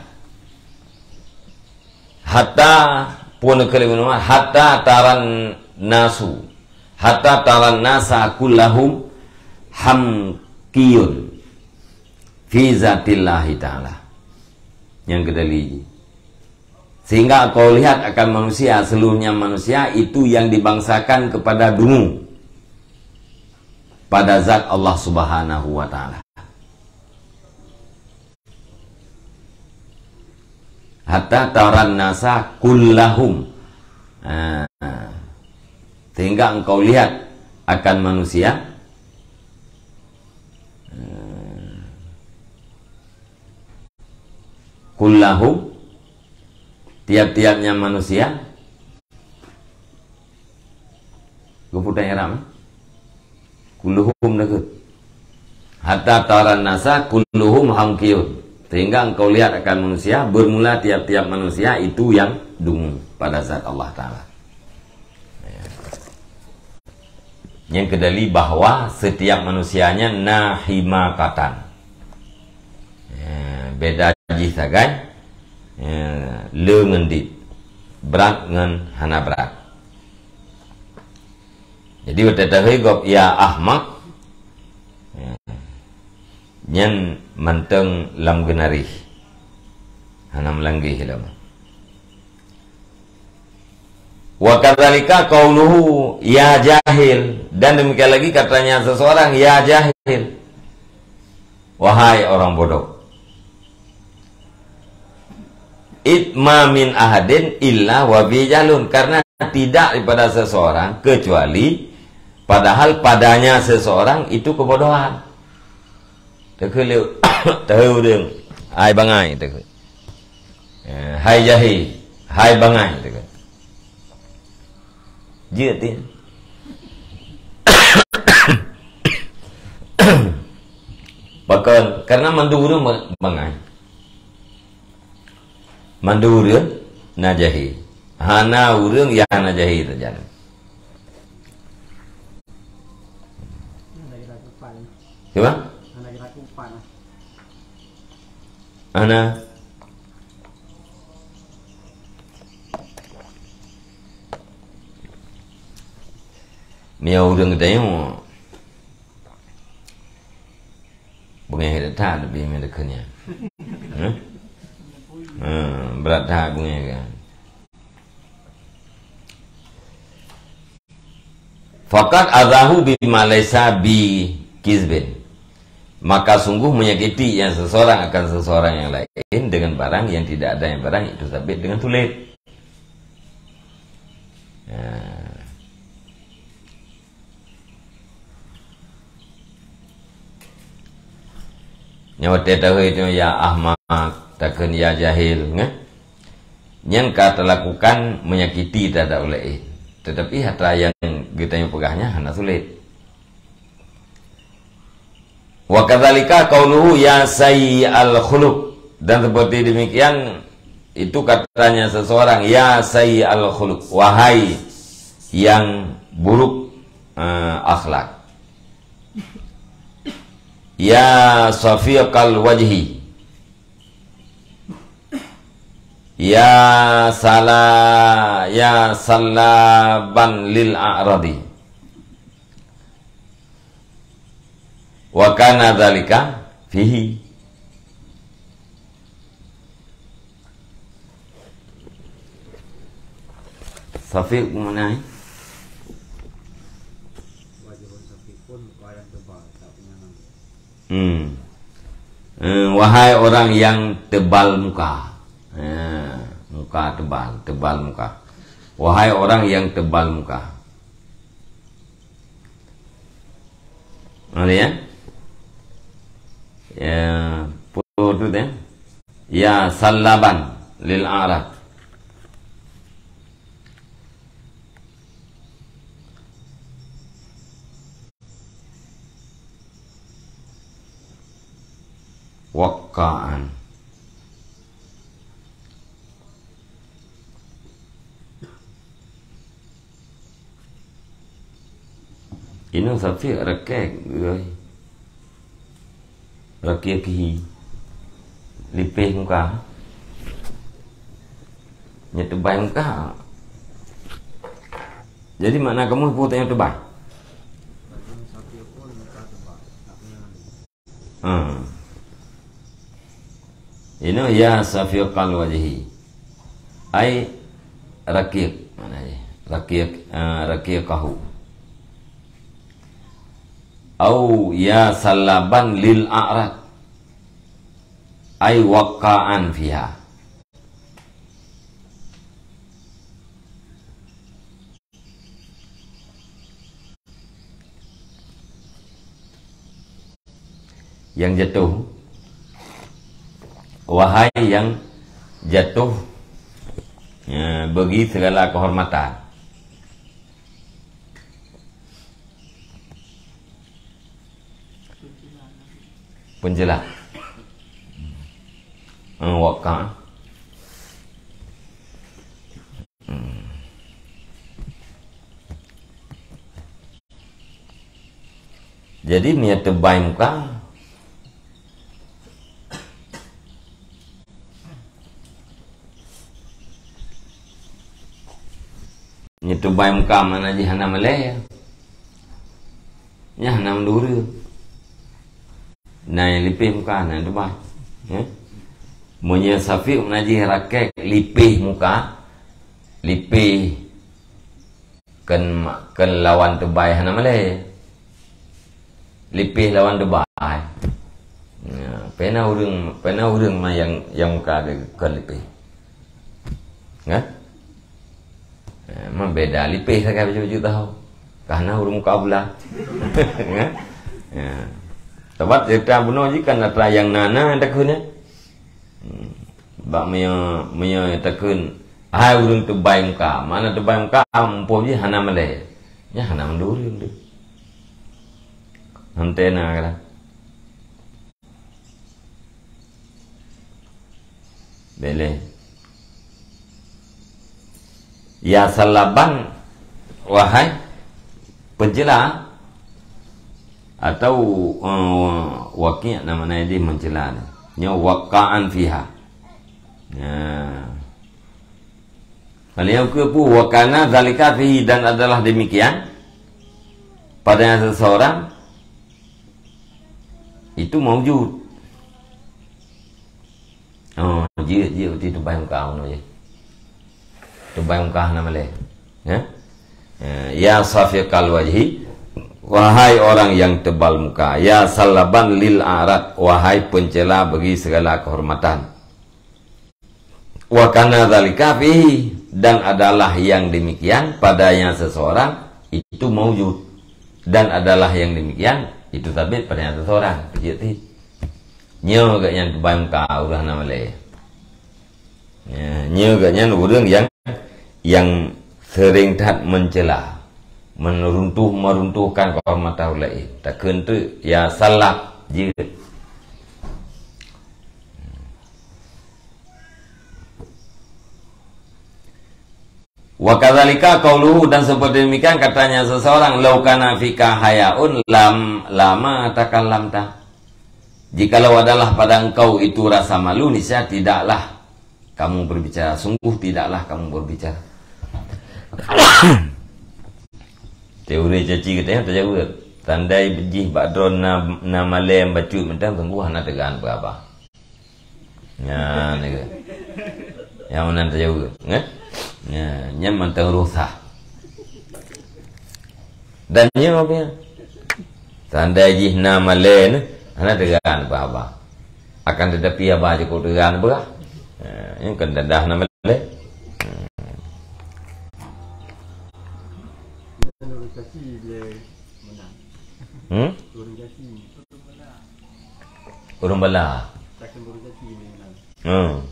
hatta, pun keu Ibnu Umar, hatta taran nasu, hatta taran nasa kullahum hamkiyun fi zatillahi ta'ala. Nyang keudali. Sehingga kau lihat akan manusia, seluruhnya manusia itu yang dibangsakan kepada dungu pada zat Allah Subhanahu wa Ta'ala. Hatta taran nasa kullahum. Ha. Sehingga engkau lihat akan manusia kullahum, tiap-tiapnya manusia. Geupeutanyong i'rab, eh? Kulluhum deukeue. Hatta taran nasa kulluhum hamkiyun. Sehingga engkau lihat akan manusia, bermula tiap-tiap manusia itu yang dungu pada zat Allah Ta'ala. Ya. Nyang keudali bahwa setiap manusianya na himakatan. Ya, beda jih sagai. Ya, le ngon dit. Brat ngon hana brat. Jadi, watée tahôi gob ya ahmak, ya, nyan mantong lam geunarih. Hana meulanggeh lom. Wa kadzalika qauluhu ya jahil, dan demikian lagi katanya seseorang ya jahil, wahai orang bodoh. Id ma min ahadin illa wa bi jahlun, karena tidak daripada seseorang kecuali padahal padanya seseorang itu kebodohan. Teukeuleu, teuheu ureuëng, hai bangai teukeuleu. Eh, hai jahil, hai bangai teukeuleu. Jeuet tin. Pakon, karena mandum ureuëng ba-, bangai. Mandum ureuëng na jahil. Hana ureuëng nyang hana jahil sajan. Cuba? Hana. Meunyoe ureuëng geutanyoe beungéh that, tapi meunyoe keu nyan. Hah? Hmm, brat that beungéh kan. Faqad azahu bima laisa bi kizbin. Maka sungguh menyakiti yang seseorang akan seseorang yang lain dengan barang yang tidak ada yang barang itu sabit dengan tulit. Ya. Nyoe watée tahôi nyoe ya ahmak, takheun ya jahil, nggak? Nyan ka talakukan menyakiti terhadap ulée. Tetapi hata nyang geutanyoe peugah nyan hana sulet. Wa kadzalika qauluhu ya sayyi al khuluq. Dan seperti demikian, itu katanya seseorang, ya sayyi al khuluq, wahai yang buruk, eh, akhlak. Ya safiqal wajhi. Ya sala-, ya sallaban lil a'radi. Wa kana dzalika fihi. Safiq mana, eh? Hmm. Eh, wahai orang yang tebal muka. Eh, muka tebal, tebal muka. Wahai orang yang tebal muka. Ada ya? Ya, putut ya. Ya sallaban lil a'rad. Waqqa'an. Inoe safiq raqiq, oi. Raqiqihi. Lipéh muka. Nyan teubai muka. Jadi makna kamoe peue tanyoe teubai? Ha. Inoe ya safiqal wajhi. Ai raqiq, makna jih. Raqiq, eh, raqiqahu. Au ya sallaban lil a'rad. Ai waqqa'an fiha. Yang jatuh, wahai yang jatuh, ya, bagi segala kehormatan. Pencela. Hmm, waka. Hmm. Jadi, meunyoe teubai muka, meunyoe teubai muka makna jih hana malèe. Nyan hana meuduri. Na nyang lipéh muka, na nyang teubai. Ya. Meunyoe safiq makna jih rakek lipéh muka, lipéh kon ma-, kon lawan teubai hana malèe. Lipéh lawan teubai. Ya, pena ureueng, pena ureueng ma nyang, nyang muka kon lipéh. Kan? Eh, membeda lipéh sagai bacut-bacut tahu. Karena ureueng muka bula. Kan? Ya. Sebab cerita bunoe jih kan atra nyang na-na takheun, ya. Hmm. Bak meunyoe, meunyoe takheun, hai ureueng teubai muka. Makna teubai muka, muphom jih hana malèe. Nyan hana mandum ureueng tu. Hana teuena kala. Bèk lé. Ya sallaban, wahai pencela, atau, eh, waqi' nama na idéh mencela ni. Nyoe waqa'an fiha. Nah. Beliau ke pu, wa kana zalika fihi, dan adalah demikian padanya seseorang itu maujud. Oh, jeuet, jeuet, uti teubai muka, unoe jih. Teubai muka hana malèe. Ya? Ya, ya safiqal wajhi, wahai orang yang tebal muka, ya sallaban lil a'rad, wahai pencela bagi segala kehormatan. Wa kana dzalika fihi, dan adalah yang demikian padanya seseorang itu maujud, dan adalah yang demikian itu sabit padanya seseorang. Kejut ti. Nyoe geuh nyang teubai muka ureueng hana malèe. Ya, nyoe geuh nyan ureueng nyang, nyang sering that mencela, meruntuh, meruntuhkan kehormatan ureueng laén. Takheun teuk, ya salah jeuet. Wa kadzalika qauluhu, dan seperti demikian katanya seseorang, "Lau kana fika hayaun lam, lama takallamta." Jikalau adalah pada engkau itu rasa malu, niscaya tidaklah kamu berbicara. Sungguh tidaklah kamu berbicara. Teori caci geutanyoe tajaweueb. Tandai jih bak droe na, na malèe bacut mantong, sungguh hana teuga peugah haba. Nyan, nyan. Nyang meunan tajaweueb, eh? Nyan, nyan mantong rusa. Dan nyoe pih. Tandai jih na malèe nyoe, hana teuga peugah haba. Akan tetapi haba jih kok teuga peugah. Ha, nyan kan tanda hana malèe. Hmm? Ureueng bala. Hmm.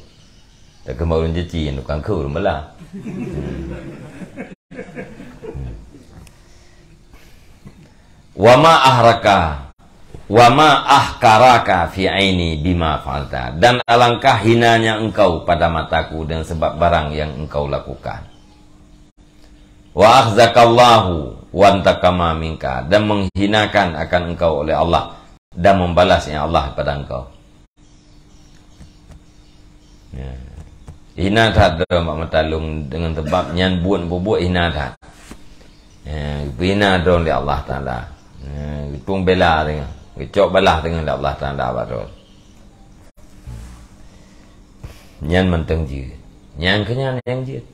Takheun bak ureueng caci, tukang keu ureueng bala. Hmm. Wa ma ahraka, wa ma ahkaraka fi aini bima fa'alta. Dan alangkah hinanya engkau pada mataku dengan sebab barang yang engkau lakukan. Wa akhzakallahu wantaqama minka, dan menghinakan akan engkau oleh Allah dan membalasnya Allah kepada engkau. Ya. Hina that droe bak mata lôn dengan sebab nyan buet-buet hina that. Ya, hina droe lé Allah Taala. Ya, geutung bela teungoh, geucok balah teungoh lé Allah Taala bak droe. Nyan mantong jeuet. Nyang keu nyan nyang jeuet.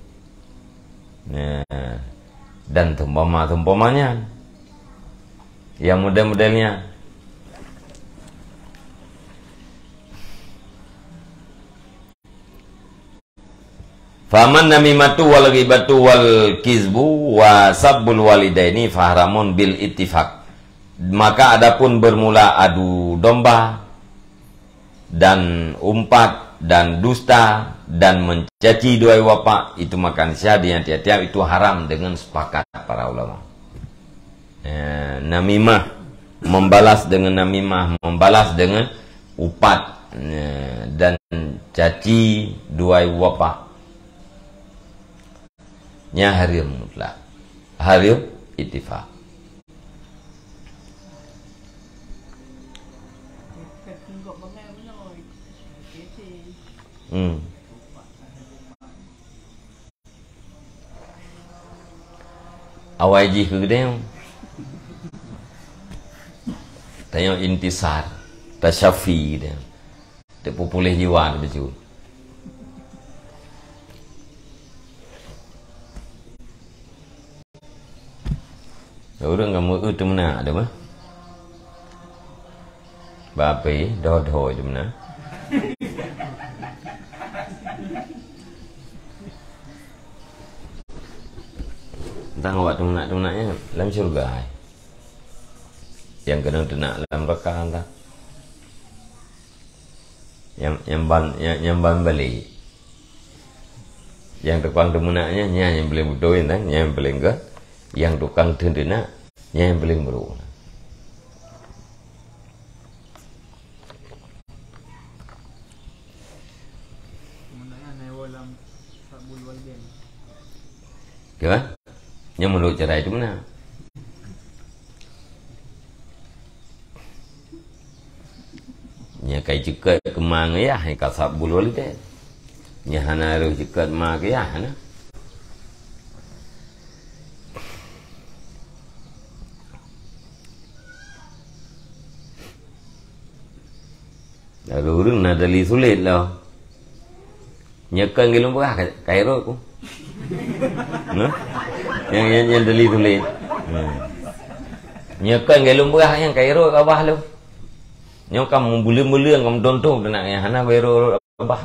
Nah, dan seumpama-seumpama nyan. Nyang model-model nyan. Faman namimatu wal ghibatu wal kizbu wa sabbul walidaini faharamun bil ittifaq. Maka adapun bermula adu domba dan umpat dan dusta dan mencaci dua ibu bapak, itu makan sisa dengan tiap-tiap, itu haram dengan sepakat para ulama. Eh, namimah, membalas dengan namimah, membalas dengan upat, eh, dan caci dua ibu bapak. Nyan haram mutlak. Haram ittifak. Hmm. Awai jih keu geutanyoe. Tanyoe intisar, tasyafi geutanyoe. Teupupuléh jiwa teuh bacut. Ureueng ka meu-eu teumeunak deh mah. Bak api, dho-dho teumeunak. Tang awak teumeunak-teumeunak nyan lam syeuruga hai. Nyang keunong teunak lam neuraka tang. Nyang, nyang ban, nyang, nyang ban balek. Nyang tukang teumeunak nyan, nyan nyang paleng beutôi nyan, nyan nyang paleng gét. Nyang tukang teunak, nyan nyang paleng brôk. Keuh? Nyang meunurot cara itu meunan. Nyang ka jikheun keu ma ngon yah, nyang ka sabul walidain. Nyang hana harôh jikheun ma keu yah, hana. Lalu ureueng na dali sulet lah. Nyoe kon geulom beurah ka, ka irot ku. Nah? Nyang, nyang, nyang dali tuléh. Hmm. Nyoe kon geulom beurah nyang ka irot abah lom. Nyoe ka meubeuleung-beuleung, ka meudonto teunak nyang hana geurot abah.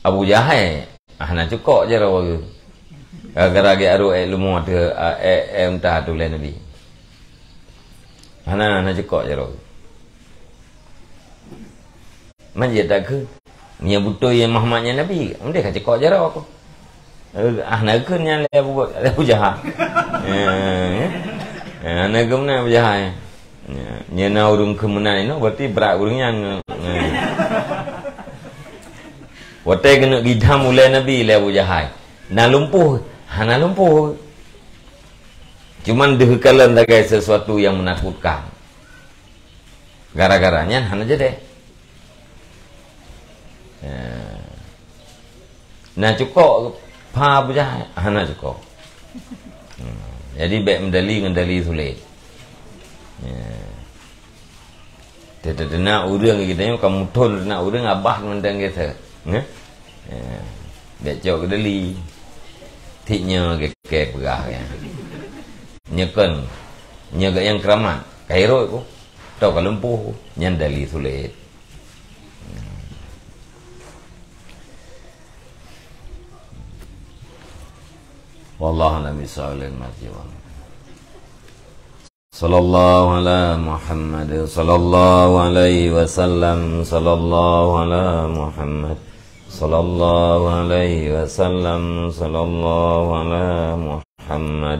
Abu Jahai, ah, hana cukok jaroe geuh. Gara-gara geuarok ék leumo ateueh, ah, ék, ék unta ateueh ulée Nabi. Hana, hana cukok jaroe geuh. Man jeuet takheun, meunyoe beutôi nyang Muhammad nyan nabi, meudeh ka cukok jaroe ku. Eh, ah, na kheun nyan lé Abu, lé Abu Jahal. Eh, eh, na kheun meunan Abu Jahal. Ya, nyan na ureueng kheun meunan inoe, berarti brat ureueng nyan. Eh. Watée keuneuk gidam ulée Nabi lé Abu Jahal. Na lumpuh, hana lumpuh. Cuman deuh kalon sagai sesuatu yang menakutkan. Gara-gara nyan hana jadi. Ya. Na cukok pha Abu Jahal? Hana cukok. Hmm. Jadi bék meudali ngon dali sulet. Ya. Teudeungoe ureueng geutanyoe ka muthon teunak ureueng abah mantong geuh. Nyoe? Ya. Bék cok keu dali. Tik nyoe geukée peugah ya. Nyoe kon. Nyoe gak nyang keuramat. Ka irot ku. Tau ka lumpuh. Nyan dali sulet. Wallahu a'lam bishawab. Sallallahu ala Muhammad, sallallahu alaihi wasallam, sallallahu ala Muhammad, sallallahu alaihi wasallam, sallallahu ala Muhammad.